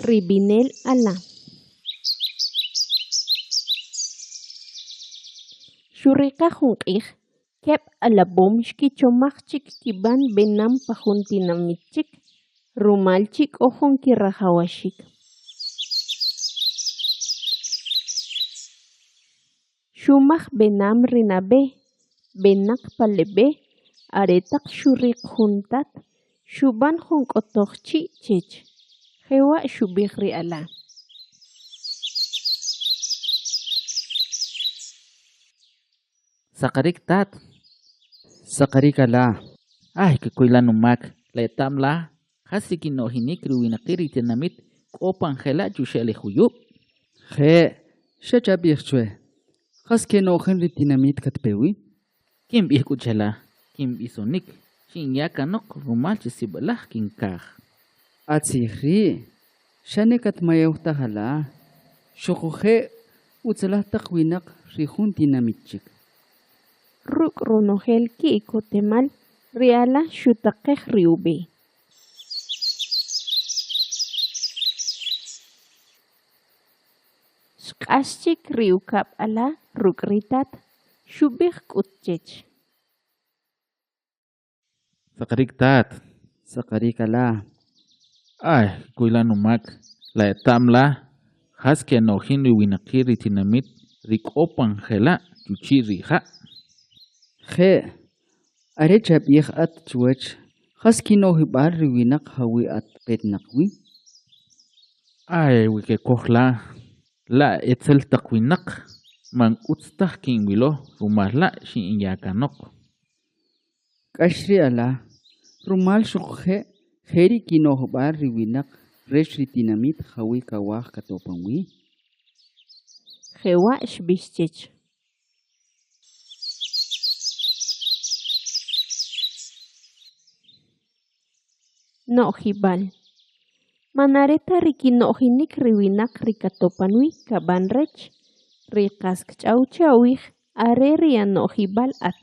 Ri b'inel ala. Xuriqa jun q'ij, keb' alab'om xkichomaj chi kkib'an b'enam pa jun tinamit chik, rumal chi k'o jun kirajawaxik. Xumaj b'enam ri nab'e, b'enaq pa le b'e, are taq xuriq jun tat, xub'an jun k'otoj chi' chech, jewa' xub'ij ri ala. Saqarik tat. Saqarik ala. Ay, kakuy la numak, la eta'm la, jas ri kino'jinik ri winaqil ri tinamit k'o pan jela' chuxe' le juyub'? Je', xa chab'ij chwe, jas keno'jin ri tinamit katpe wi? Kinb'ij k'u che la, kinb'isonik, xinya kanoq rumal chi sib'alaj kinkaj. Atzij ri', xane katmayew taj ala, xuquje' utzalaj taq winaq ri jun tinamit chik. Ruk' ronojel ki'kotemal, ri ala xutaqej ri ub'e. Xq'ax chik ri ukab' ala ruk' ri tat, xub'ij k'ut chech. Saqarik tat. Saqarik ala. Ay, kuy la numak, la eta'm la, jas keno'jin ri winaqil ri tinamit ri k'o pan jela' chuchi' ri ja'? Je', are chab'ij at chwech jas kino'jib'al ri winaq jawi' at petinaq wi? Ay, we kekoj la, la' etzel taq winaq, man utz taj kinwilo rumal la' xinya kanoq. K'ax ri ala, rumal xuquje' jeri' kino'jb'al ri winaq rech ri tinamit jawi' kawaj katopan wi. Jewa' xb'ix chech. No'jib'al Man are ta ri kino'jinik ri winaq ri katopan wi kab'an rech, ri qas kch'aw chawij are ri ano'jib'al at.